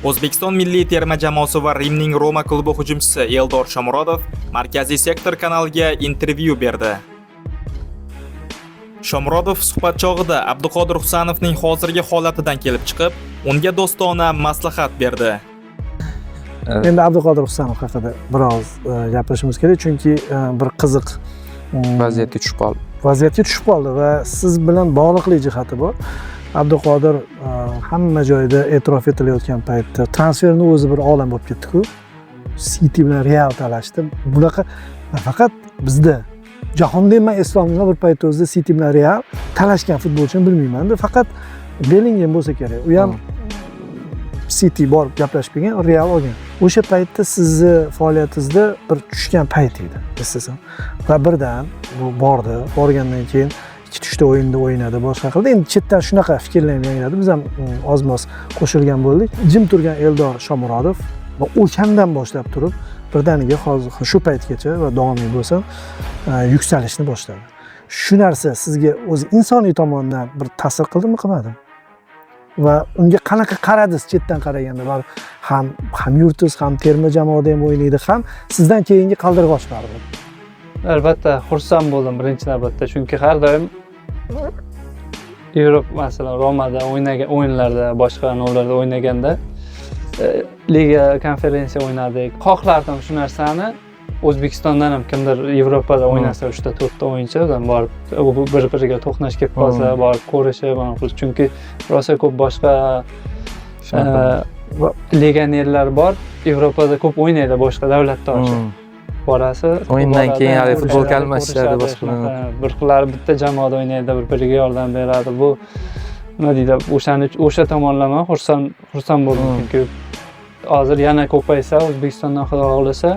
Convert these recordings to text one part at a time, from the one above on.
O'zbekiston milliy terma jamoasi va Rimning Roma klubi hujumchisi Eldor Shomurodov Markaziy sektor kanaliga intervyu berdi. Shomurodov suhbat chog'ida Abduqodir Husanovning hozirgi holatidan kelib chiqib, unga do'stona maslahat berdi. Endi Abduqodir Husanov haqida biroz gapirishimiz kerak, chunki bir qiziq vaziyatga tushib qoldi. Vaziyatga tushib qoldi va siz bilan bog'liqlik jihati bor. Abduqodir hamma joyda e'tirof etilayotgan paytda transferni o'zi bir olam bo'lib ketdi-ku. City bilan Real talashdi. Bunaqa nafaqat bizda, jahonda ham man eslolmayman, bir paytda o'zida City bilan Real talashgan futbolchini bilmaymanda. Faqat Bellingham bo'lsa kerak. U ham City borib gaplashib kelgan, Real olgan. O'sha paytda sizni faoliyatingizda bir tushgan payt edi, eslasam. Va birdan bu bordi, borgandan keyin ikkita, uchta o'yinda o'ynadi, boshqa qildi. Endi chetdan shunaqa fikrlar ham yangradi. Biz ham oz-moz qo'shilgan bo'ldik. Jim turgan Eldor Shomurodov va o'shandan boshlab turib birdaniga hozir shu paytgacha va davomiy bo'lsin, yuksalishni boshladi. Shu narsa sizga o'zi insoniy tomondan bir ta'sir qildimi, qilmadimi? Va unga qanaqa qaradingiz chetdan qaraganda? Baribir ham hamyurtingiz, ham terma jamoada ham o'ynaydi, ham sizdan keyingi qaldirg'och baribir. Albatta, xursand bo'ldim birinchi navbatda, chunki har doim Yevropa, masalan, Romada o'ynagan o'yinlarda, boshqa nollarda o'ynaganda liga konferensiya o'ynadik. Xohlardim shu narsani, O'zbekistondan ham kimdir Yevropada o'ynasa, uchta, to'rtta o'yinchi o'zim borib bir biriga to'qnash kelib qolsa, borib ko'rishib, anaqa qilish, chunki rosa ko'p boshqa legionerlar bor, Yevropada ko'p o'ynaydi, boshqa davlatda borasi O'yindan boradi, keyin haligi futbolka ko'rishadi, almashishadi, ko'rishadi, boshqa. Shunaqa, bir xillari bitta jamoada o'ynaydi, bir biriga yordam beradi. Bu nima deydi, o'shani, o'sha tomonlama xursand bo'ldim, chunki hozir yana ko'paysa O'zbekistondan, Xudo xohlasa,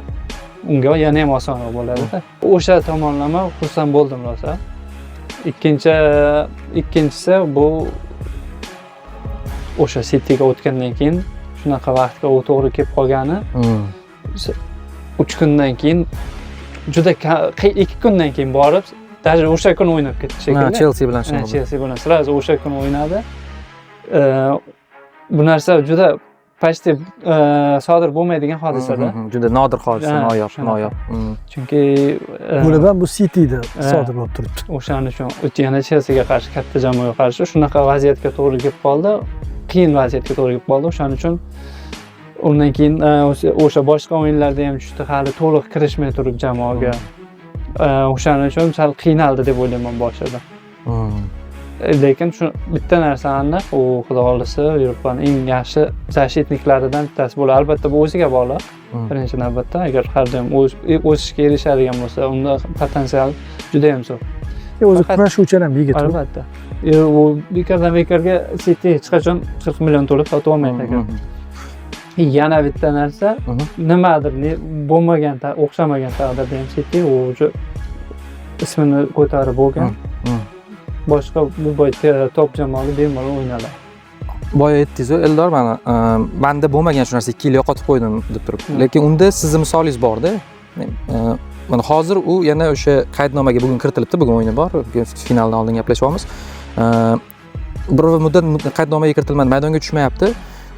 unga yana ham osonroq bo'ladida. O'sha tomonlama xursand bo'ldim rosa. Ikkinchisi bu o'sha Cityga o'tgandan keyin shunaqa vaqtga u to'g'ri kelib qolgani, 3 kundan keyin juda 2 kundan keyin borib, даже o'sha kuni o'ynab ketdi shekilli. Chelsi bilan Ha, shunaqa bo'ldi. Chelsi bilan сразу o'sha kuni o'ynadi. Bu narsa juda почти sodir bo'lmaydigan hodisada. Juda nodir hodisa, Ha, noyob, shunaqa. noyob. Chunki Bo'lib ham bu Cityda sodir bo'lib turibdi. O'shaning uchun yana Chelsiga qarshi, katta jamoaga qarshi shunaqa vaziyatga to'g'ri kelib qoldi. Qiyin vaziyatga to'g'ri kelib qoldi. O'shaning uchun undan keyin o'sha boshqa o'yinlarda ham tushdi, hali to'liq kirishmay turib jamoaga. O'shaning uchun sal qiynaldi deb o'ylayman boshida. Lekin shu bitta narsa aniq, u, Xudo xohlasa, Yevropani eng yaxshi защитник laridan bittasi bo'ladi. Albatta, bu o'ziga bog'liq. Birinchi navbatda, agar har doim o'sishga erishadigan bo'lsa, unda potensial juda ham zo'r. O'zi kurashuvchan ham yigit u. Albatta. U bekordan bekorga City hech qachon 40 million to'lab sotib olmaydi aka. Yana bitta narsa, nimadir bo'lmagan, o'xshamagan taqdirda ham City u уже ismini ko'tarib bo'lgan. Boshqa любой top jamoaga bemalol o'ynaladi. Boya aytdingiz-ku, Eldor, mana manda bo'lmagan shu narsa, 2 yil yo'qotib qo'ydim deb turib. Lekin unda sizni misolingiz borda. Mana hozir u yana o'sha qaydnomaga bugun kiritilibdi, bugun o'yini bor, bugun finaldan oldin gaplashyapmiz. Bir muddat qaydnomaga kiritilmadi, maydonga tushmayapti.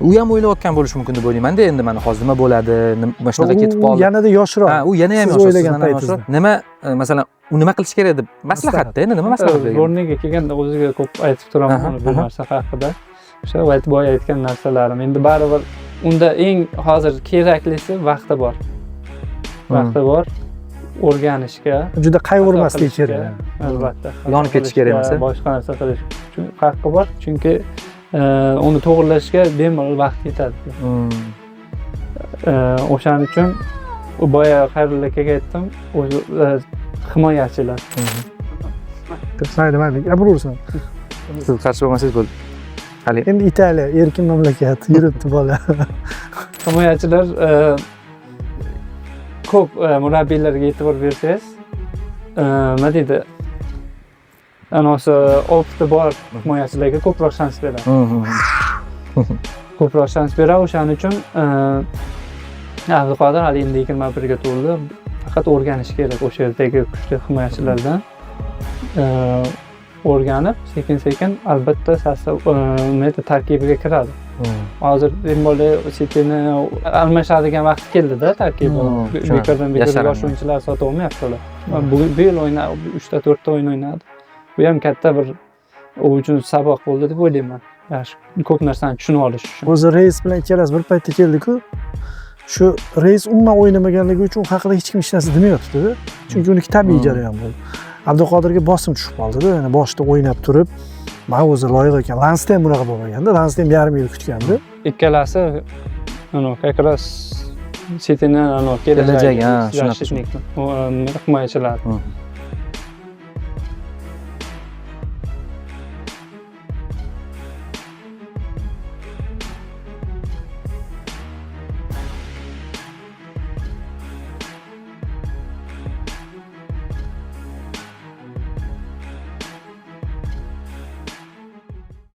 U ham o'ylayotgan bo'lishi mumkin deb o'ylaymanda, endi mana hozir nima bo'ladi, mana shunaqa U ketib qoldi. Yanada yoshroq. Ha, u yana ham Siz yoshroq, o'ylagan sizdan ham yoshroq. paytingizda. Nima masalan, u nima qilish kerak deb maslahatda, endi nima maslahat bergan? Сборный ga kelganda o'ziga ko'p aytib turaman bu narsa haqida. O'sha boya aytgan narsalarim. Endi baribir unda eng hozir keraklisi vaqti bor. Vaqti bor o'rganishga. Juda qayg'urmaslik xato kerak. qilishga, albatta. Xato Yonib ketish kerak qilishga, emas, a? boshqa narsa qilish uchun haqqi bor, chunki uni to'g'irlashga bemalol vaqt yetadi. O'shaning uchun u boya Xayrulla akaga aytdim, o'zi himoyachilar. Mayli, mayli, gapiraversin. Siz qarshi bo'lmasangiz bo'ldi. Hali Endi Italiya erkin mamlakat, yuribdi bola. Himoyachilar, ko'p murabbiylarga e'tibor bersangiz, nima deydi, anasi опыт i bor himoyachilarga ko'proq shans beradi. Ko'proq shans beradi. O'shaning uchun Abduqodir hali endi 21ga to'ldi, faqat o'rganish kerak o'sha yerdagi kuchli himoyachilardan. O'rganib, sekin sekin albatta sostav, nima edi, tarkibiga kiradi. Hozir тем более Cityni almashadigan vaqti keldida tarkibi. Bekordan bekor Yasharan. yosh o'yinchilar sotib olmayapti ular. Bu yil o'ynadi, uchta to'rtta o'yin o'ynadi. Bu ham katta bir u uchun saboq bo'ldi deb o'ylayman. Yaxshi, ko'p narsani tushunib olish uchun. O'zi Reys bilan ikkalasi bir paytda keldiku. Shu Reys umuman o'ynamaganligi uchun u haqida hech kim hech narsa demayotganda, chunki uniki tabiiy jarayon bo'ldi. Abduqodirga bosim tushib qoldida, ya'ni boshida o'ynab turib, man o'zi loyiq ekan. Lansda ham bunaqa bo'lmaganda, Lansda ham yarim yil kutgandi. Ikkalasi ну, как раз Cityni, ну, Kelajagi, ha, shunaqa. Защитник, himoyachilar.